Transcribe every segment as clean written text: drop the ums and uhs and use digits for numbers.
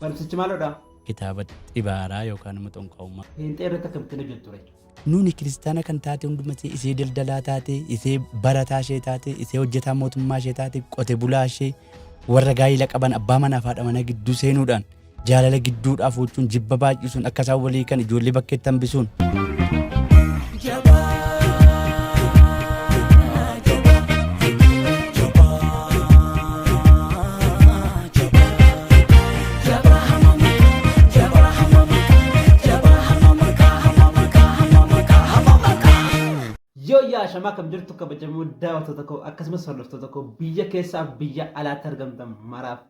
Barumsichi maalodha? Kitaaba xibaaraa yookaan immoo xonqaa'ummaa. Pheenxee irratti akkamittiin hojjettu ture? Nuuni kiristaana kan taate hunduma ishee, ishee daldalaa taate, ishee barataa ishee taate, ishee hojjetaa mootummaa ishee taate, qote bulaa ishee, warra gaa'ila qaban abbaa manaa fi haadha manaa gidduu seenuudhaan jaalala gidduudhaa fuuchuun jibba baay'isuun akka isaan walii kan ijoollee bakkeetti hambisuun. Yoo yaa shamaa kam jirtu kabajamoo daawwattoota koo akkasumas hordoftoota koo biyya keessaaf biyya alaatti argamtan maraaf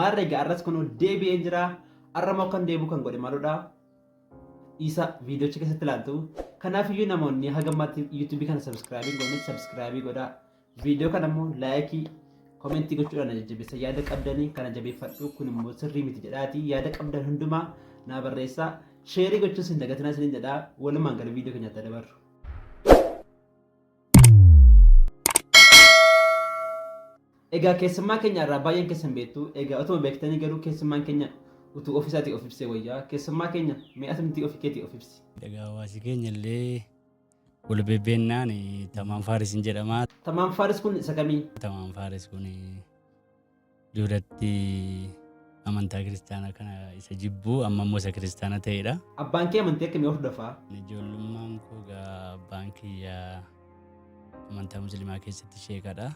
maarra egaa arras kunoo deebi'een jira arra immoo kan deebi'u kan godhe maalodha isa viidiyoocha keessatti ilaaltu kanaaf iyyuu namoonni haga ammaatti yuutuubii kana sabskraayibii hin goone sabskraayibii godhaa Viidiyoo kana immoo laayikii, komentii gochuudhaan na jajjabeessa. Yaada qabdanii kana jabeeffadhu kun immoo sirrii miti jedhaatii yaada qabdan hundumaa naa barreessaa. Sheerii gochuus hin dagatinaa isiniin jedhaa. Walumaan gara viidiyoo keenyaatti dabarru. Egaa keessummaa keenya irraa baay'een keessan beektu. Egaa utuma beektanii garuu keessummaan keenya utuu ofiisaatii of ibsee wayyaa. Keessummaa keenya mee atumtii ofii keetii of ibsi. Egaa hawaasi keenya illee Wal bebbeennaan Tamaam Faaris hin jedhama. Tamaam Faaris kun isa kamii? Tamaam Faaris kun duratti amantaa kiristaanaa kana isa jibbu amma immoo isa kiristaana ta'edha. Abbaan kee amantii akkamii hordofa? Ijoollummaan koo egaa abbaan kiyya amantaa musliimaa keessatti sheekadha.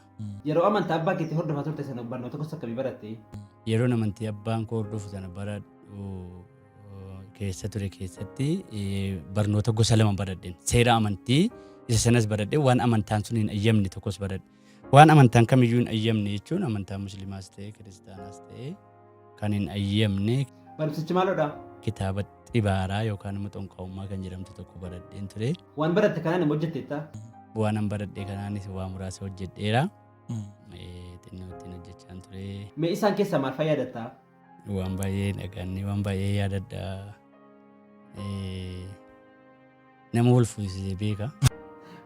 Yeroo amantaa abbaa keetii hordofaa turte sana barnoota gosa akkamii baratte? Yeroon amantii abbaan koo hordofu sana baradhu keessa ture keessatti barnoota gosa lama baradheen seera amantii isa sanas baradhe waan amantaan sun hin ayyamne tokkos baradhe. Waan amantaan kamiyyuu hin ayyamne jechuun amantaa musliimaas ta'e kiristaanaas ta'e kan hin ayyamne. Barumsichi maalodha? Kitaaba xibaaraa yookaan immoo xonqaa'ummaa kan jedhamtu tokko baradheen ture. Waan baratte kanaan immoo hojjetteetta? Waan an baradhe kanaanis waa muraasa hojjedheera. Xinnoo ittiin hojjechaan ture. Mee isaan keessaa maal fa'aa yaadatta? Waan baay'ee dhagaanne waan baay'ee yaadadha. Nama wal fuusisee beeka.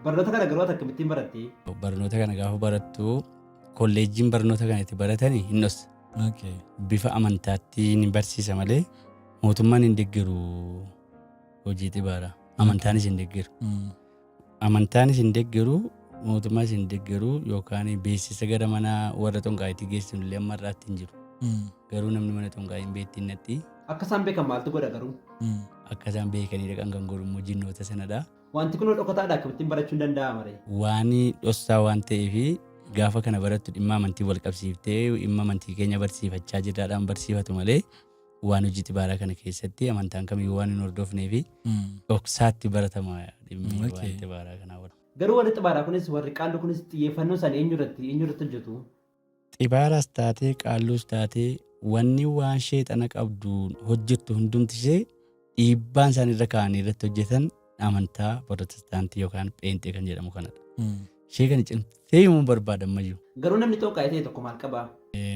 Barnoota kana garuu ati akkamittiin baratte? Barnoota kana gaafa barattu kolleejjiin barnoota kana itti baratani hin dhossa. Bifa amantaatti ni barsiisa malee mootummaan hin deeggaru hojii xibaaraa. Amantaanis hin deeggaru. Amantaanis hin deeggaru, mootummaas hin deeggaru yookaan beeksisa gara mana warra xonqaayitti geessinu illee amma irraatti hin jiru. Garuu namni mana xonqaayii hin beekti hin natti. Akka isaan beekan maaltu godha garuu? Akka isaan beekanii dhaqan kan godhu immoo jinnoota sanadha. Wanti kun dhokataadha akkamittiin barachuun danda'ama ree? Waan dhossaa waan ta'eef gaafa kana barattu dhimma amantii wal qabsiiftee dhimma amantii keenya barsiifachaa jirraadhaan barsiifatu malee waan hojii xibaaraa kana keessatti amantaan kamiyyuu waan hin hordofnee fi dhoksaatti baratama dhimmi waan xibaaraa kanaa wal. Garuu warri xibaaraa kunis warri qaalluu kunis xiyyeeffannoo isaanii eenyu irratti eenyu irratti hojjetu? Xibaaraas taatee qaalluus taatee wanni waan sheexana qabduun hojjettu hundumti ishee dhiibbaan isaan irra kaa'anii irratti hojjetan amantaa Pirotestaantii yookaan Pheenxee kan jedhamu kanadha. Ishee kana cimsee himuu barbaada ammayyuu. Garuu namni xonqaa'ii ta'e tokko maal qaba?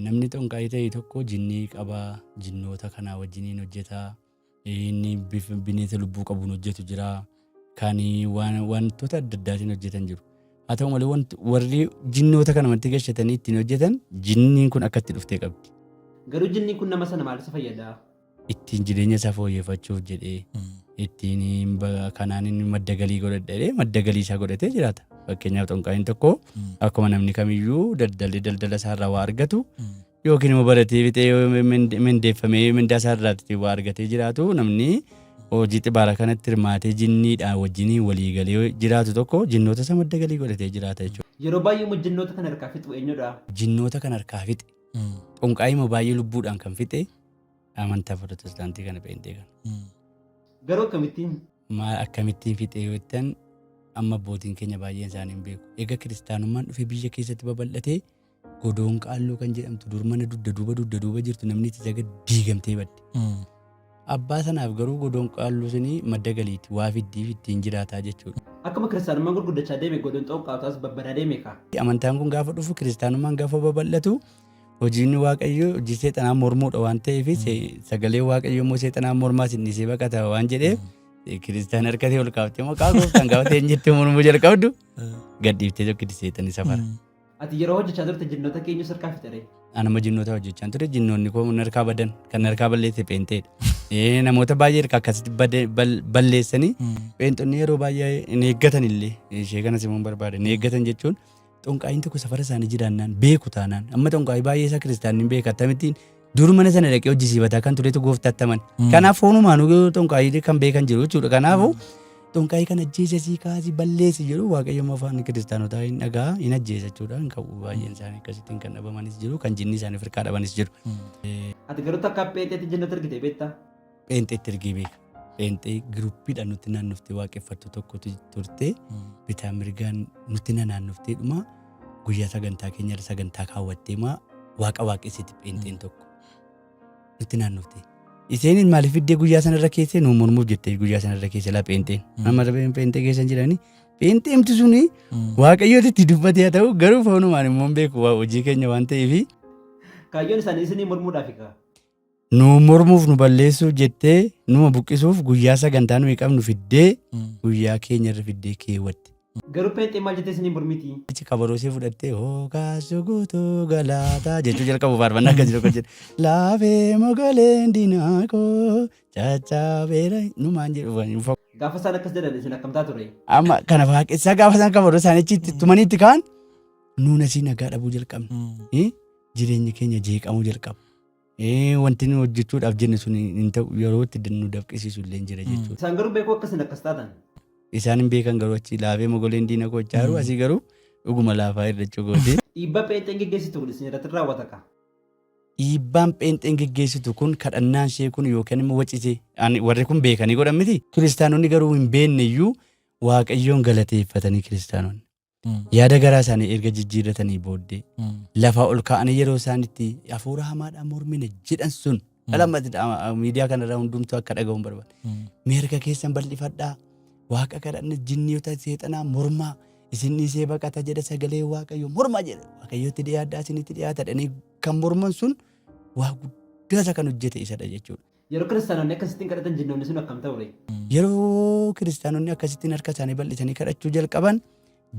Namni xonqaa'ii ta'e tokko jinnii qaba, jinnoota kanaa wajjiniin hojjeta, inni bifa bineensa lubbuu qabuun hojjetu jira, kan waan wantoota adda addaatiin hojjetan jiru. Haa ta'u malee wanti warri jinnoota kana manatti gashatanii ittiin hojjetan jinniin kun akka itti dhuftee qabdi. Garuu jinniin kun nama sana maal isa fayyada? Ittiin jireenya isaa fooyyeffachuuf jedhee ittiin kanaan inni madda galii godhadha jedhee madda galii isaa godhatee jiraata. Fakkeenyaaf xonqaayiin tokko akkuma namni kamiyyuu daldalli daldala isaa irraa waa argatu yookiin immoo baratee fixee yoo mindeeffamee mindaa isaa irraa waa argatee jiraatu namni hojii xibaara kanatti hirmaatee jinniidhaan wajjiniin walii galee jiraatu tokko jinnoota isa madda galii godhatee jiraata jechuudha. Yeroo baay'ee immoo jinnoota kan harkaa fixu eenyudha? Jinnoota kan harkaa fixe xonqaayii immoo baay'ee lubbuudhaan kan fixe amantaa Pirotestaantii kana pheenxee kana. Garuu akkamittiin? Maal akkamittiin fixee yoo jettan amma abbootiin keenya baay'een isaanii hin beeku. Egaa kiristaanummaan dhufee biyya keessatti babal'atee godoon qaalluu kan jedhamtu dur mana dugda duuba dugda duuba jirtu namni itti saga diigamtee badde. Abbaa sanaaf garuu godoon qaalluu suni madda galiiti waa fiddiif ittiin jiraataa jechuudha. Akkuma kiristaanummaan gurguddachaa deeme godoon xonqaawotaas babbadaa deeme kaa. Amantaan kun gaafa dhufu kiristaanummaan gaafa babal'atu Hojiin Waaqayyoo hojii seexanaa mormuudha waan ta'eef sagalee Waaqayyoo immoo seexanaa mormaa sin dhiisee baqata waan jedheef kiristaan harka ol kaaftee maqaa gooftaan gaafa ta'een jettee mormuu jalqabdu gadhiiftee tokkitti seexanni safara. Ati yeroo hojjechaa turte jinnoota keenyu sirkaa fixere? Anama jinnoota hojjechaan ture, jinnoonni koo narkaa badan, kan narkaa balleesse pheenxeedha. Namoota baay'ee harka akkasitti balleessanii pheenxonni yeroo baay'ee hin eeggatan illee ishee kanas immoo hin barbaadan. Hin eeggatan jechuun xonqaayiin tokko safara isaanii jiraannaan beeku taanaan amma xonqaayii baay'ee isaa kiristaanni hin beeka akkamittiin dur mana sana dhaqee hojjisiifataa kan turetu gooftaatti amane. Kanaaf foonumaanuu xonqaayii kan beekan jiru jechuudha. Kanaafuu xonqaayii kan ajjeese sii kaasii balleessi jedhu Waaqayyo immoo afaan kiristaanotaa hin dhagaa hin ajjeesa jechuudha. Hin qabu baay'een isaanii akkasittiin kan dhabamanis jiru kan jinni isaanii firqaa dhabanis jiru. Ati garuu takka pheenxeetti jinnota ergite beektaa? Pheenxeetti ergee beeka. Pheenxee giruppiidhaan nutti naannoftee waaqeffattu tokkotu turte. Bitaa mirgaan nutti nanaannoftee dhuma guyyaa sagantaa keenya irra sagantaa kaawwattee maa waaqa waaqessiti pheenxeen tokko. Nutti naannoftee. Isheen maaliif fiddee guyyaa sanarra keessee nu mormuuf jettee guyyaa sanarra keessee laa pheenxeen. Amma pheenxee keessa hin jiranii. Pheenxeemti suni waaqayyooti itti dubbatee haa ta'u garuu foonumaan immoo hin beeku waa hojii keenya waan ta'eef. Kaayyoon isaanii isinii mormuudhaaf kaa. Nu mormuuf nu balleessuuf jettee numa buqqisuuf guyyaa sagantaa nuyi qabnu fiddee guyyaa keenya irra fiddee keewwatte. Garuu pheenxee maal jettee isinii mormiti? Achi kabaroo ishee fudhattee hookaasuu guutuu galaataa jechuu jalqabu faarfannaa akkasii tokko jedhe. Laafee mogoleen diinaa koo caccabeera numaan jedhu. Gaafa isaan akkas jedhan isin akkam taatu ree? Amma kana waaqessaa gaafa isaan kabaroo isaanii achi itti tumanii itti ka'an nuun asii nagaa dhabuu jalqabna. Jireenyi keenya jeeqamuu jalqaba. Wanti nu hojjechuudhaaf jenne sun hin ta'u yeroo itti nu dafqisiisu illee jira jechuudha. Isaan garuu beekuu akka isin akkas taatan. Isaan hin beekan garuu achi laafee mogoleen diina koo jiru asii garuu dhuguma laafaa irrachuu gooti. Dhiibbaa pheenxeen geggeessitu kun isin irratti raawwata ka. Dhiibbaan pheenxeen geggeessitu kun kadhannaan ishee kun yookaan immoo wacisee warri kun beekanii godhan miti. Kiristaanonni garuu hin beekne iyyuu Waaqayyoon galateeffatanii kiristaanonni. Yaada garaa isaanii erga jijjiirratanii booddee lafaa ol ka'anii yeroo isaan itti hafuura hamaadhaan mormine jedhan sun dhala miidiyaa kanarraa hundumtuu akka dhaga'uun barbaada. Mee harka keessan bal'ifadhaa waaqa kadhanna jinniyoota seexanaa mormaa isin dhiisee baqata jedha sagalee waaqayyo mormaa jedha waaqayyotti dhiyaadhaa isinitti dhiyaata jedhanii kan morman sun waa guddaa isa kan hojjete isadha jechuudha. Yeroo kiristaanonni akkasittiin kadhatan jinnoonni sun akkam ta'u ree? Yeroo kiristaanonni akkasittiin harka isaanii bal'isanii kadhachuu jalqaban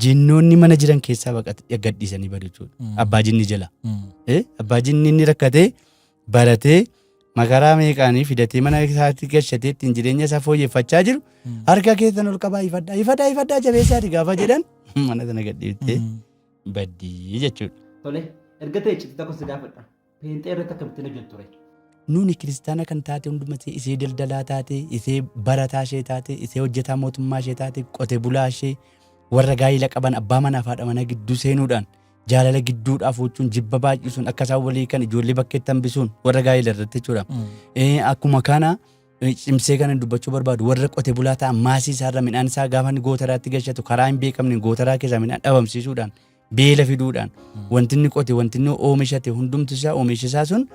jinnoonni mana jiran keessaa baqat gadhiisanii badu jechuudha. Abbaa jinni jala. Abbaa jinni inni rakkatee baratee makaraa meeqaanii fidatee mana isaatti gashatee ittiin jireenya isaa fooyyeffachaa jiru harka keessan ol qabaa ifadhaa ifadhaa ifadhaa jabeessaati gaafa jedhan mana sana gadhiiftee baddii jechuudha. Tole, erga ta'e iccitii tokko si gaafadha. Pheenxee irratti akkamittiin hojjettu ree? Nuni kiristaana kan taate hundumatti isee daldalaa taate, isee barataa ishee taate, isee hojjetaa mootummaa ishee taate, qote bulaa ishee, warra gaa'ila qaban abbaa manaa fi haadha manaa gidduu seenuudhaan jaalala gidduudhaa fuuchuun jibba baay'isuun akka isaan walii kan ijoollee bakkeetti hambisuun warra gaa'ila irratti jechuudha. Akkuma kana cimsee kana dubbachuu barbaadu warra qote bulaa ta'an maasii isaarra midhaan isaa gaafa inni gootaraatti gashatu karaa hin beekamne gootaraa keessaa midhaan dhabamsiisuudhaan beela fiduudhaan wanti inni qote wanti inni oomishate hundumti isaa oomishi isaa sun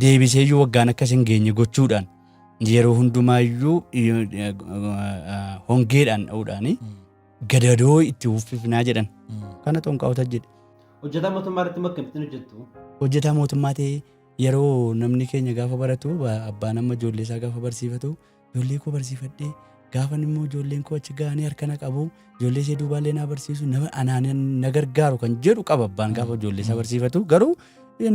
deebiseeyyuu waggaan akkas hin geenye gochuudhaan yeroo hundumaayyuu hongeedhaan dha'uudhaan gadadoo itti uffifnaa jedhan kana xonqaa'ota jedhe. Hojjetaa mootummaa irratti immoo akkamittiin hojjettu? Hojjetaa mootummaa ta'ee yeroo namni keenya gaafa baratu abbaan amma ijoollee isaa gaafa barsiifatu ijoollee koo barsiifadhee gaafa immoo ijoolleen koo achi ga'anii harka na qabu ijoollee ishee duubaallee naa barsiisu nama anaan na gargaaru kan jedhu qaba abbaan gaafa ijoollee isaa barsiifatu. Garuu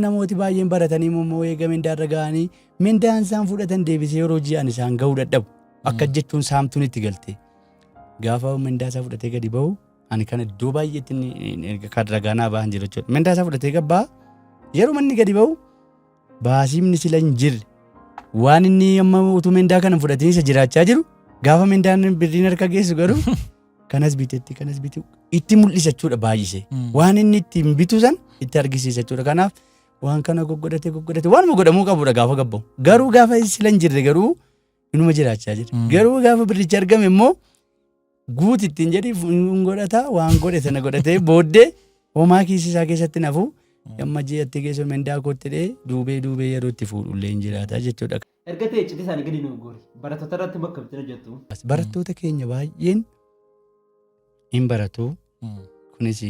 namooti baay'een baratanii immoo eega mindaarra ga'anii mindaan isaan fudhatan deebisee yeroo ji'an isaan ga'uu dadhabu. Akka jechuun saamtuun itti galte. Gaafa mindaa isaa fudhatee gadi ba'u ani kan iddoo baay'eetti kan ragaa naa ba'an jiru jechuudha. Mindaa isaa fudhatee gabbaa yeroo manni gadi ba'u baasiimni sila hin jirre waan inni amma utuu mindaa kana hin fudhatiin isa jiraachaa jiru gaafa mindaan birriin harka geessu garuu kanas bitetti kanas bitu itti mul'isa jechuudha baay'isee. Waan inni ittiin bitu san itti argisiisa jechuudha. Kanaaf waan kana goggodhatee goggodhatee waanuma godhamuu qabudha gaafa gabbaa'u. Garuu gaafa sila hin jirre garuu inuma jiraachaa jira. Garuu gaafa birrichi argame immoo guuti ittiin jedhi hin godhata waan godhe sana godhatee booddee homaa kiisii isaa keessatti nafu amma ji'atti keessa mindaa kootti dhee duubee duubee yeroo itti fuudhullee hin jiraata jechuudha. Erga ta'e iccitii isaanii gadi nuu goori. Barattoota irratti immoo akkamittiin hojjettu? Barattoota keenya baay'een hin baratu. Kunis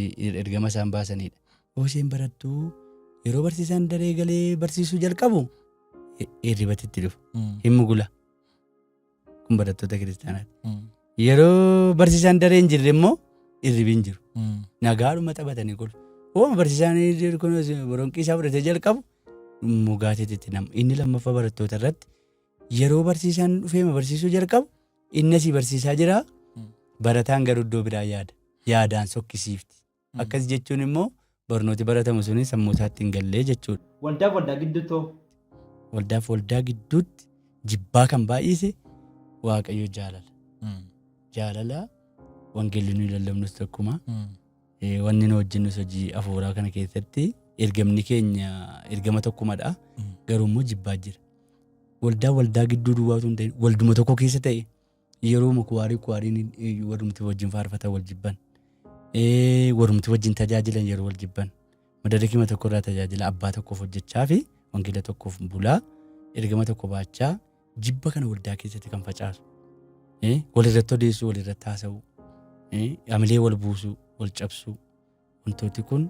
ergama isaan baasanidha. Yoo isheen barattu yeroo barsiisaan daree galee barsiisuu jalqabu hirribatti itti dhufa. Hin mugula. Kun barattoota kiristaanaati. Yeroo barsiisaan daree hin jirre immoo hirribi hin jiru. Nagaadhuma taphatanii kolfu. Hooma barsiisaan boronqii isaa fudhatee jalqabu mugaateetti nama. Inni lammaffaa barattoota irratti yeroo barsiisaan dhufee barsiisuu jalqabu inni asii barsiisaa jira. Barataan garuu iddoo biraa yaada. Yaadaan sokkisiifti. Akkas jechuun immoo barnooti baratamu suni sammuu isaatti hin gallee jechuudha. Waldaaf waldaa gidduuttoo? Waldaaf waldaa gidduutti jibbaa kan baay'ise Waaqayyo jaalala. Jaalala wangeelli nuyi lallabnus tokkuma. Wanni nu hojjennus hojii hafuuraa kana keessatti ergamni keenya ergama tokkumadha. Garuu immoo jibbaa jira. Waldaa waldaa gidduu duwwaa utuu hin ta'in walduma tokko keessa ta'e yeroo kuwaarii kuwaariin warrumti wajjin faarfatan wal jibban. Warrumti wajjin tajaajilan yeroo wal jibban. Madarakima tokko irraa tajaajila abbaa tokkoof hojjechaa fi wangeela tokkoof bulaa ergama tokko baachaa jibba kana waldaa keessatti kan facaasu. Walirratti odeessuu, walirratti haasa'uu, hamilee wal buusuu, wal cabsuu wantooti kun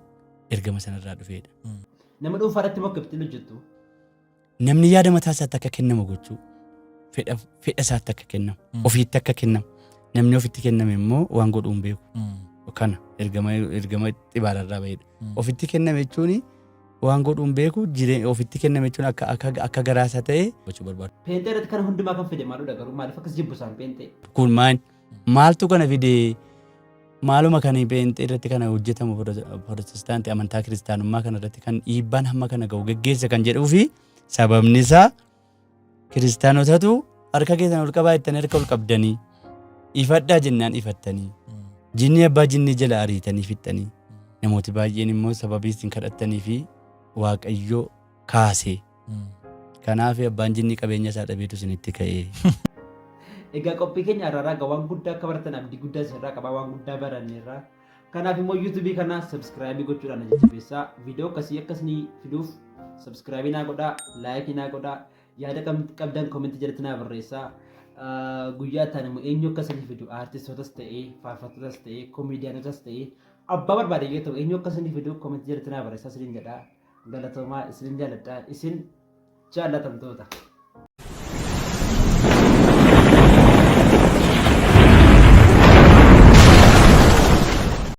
ergama sanarraa dhufeedha. Nama dhuunfaa irratti moo akkamitti hojjettu? Namni yaada mataa isaatti akka kennamu gochuu, fedha fedha isaatti akka kennamu, ofiitti akka kennamu. Namni ofitti kenname immoo waan godhuu hin beeku. Kana ergama ergama xibaararraa bahedha. Ofitti kenname jechuun waan godhuu hin beeku, ofitti kenname jechuun akka akka akka garaa isaa ta'e gochuu barbaadu. Peenxee irratti kana hundumaa kan fide maaludha garuu maaliif akkas jibbu isaan peenxee? Kun maal maaltu kana fide maaluma kan peenxee irratti kana hojjetamu protestaantii amantaa kiristaanummaa kana irratti kan dhiibbaan hamma kana ga'u geggeessa kan jedhuu fi sababni isaa kiristaanotatu harka keessan ol qabaa jettanii harka ol qabdanii ifadhaa jennaan ifattanii jinni abbaa jinni jala ariitanii fixxanii namooti baay'een immoo sababii isin kadhattanii fi Waaqayyo kaase. Kanaaf abbaan jinni qabeenya isaa dhabeetu isinitti ka'e. Egaa qophii keenya har'aarraa egaa waan guddaa akka baratan abdii guddaa isinirraa qabaa waan guddaa baranneerra. Kanaaf immoo YouTube kana subscribe gochuudhaan na jajjabeessaa. Viidiyoo akkasii akka isinii fiduuf subscribe naa godhaa, like naa godhaa, yaada qabdan comment jalatti naa barreessaa. Guyyaa itti aanu immoo eenyu akka isinii fidu aartistootas ta'ee, faarfattootas ta'ee, komeediyaanotas ta'ee abbaa barbaade yoo ta'u eenyu akka isinii fidu comment jalatti naa barreessaa isiniin jedha. Galatoomaa isinin jaalladha isin jaallatamtoota.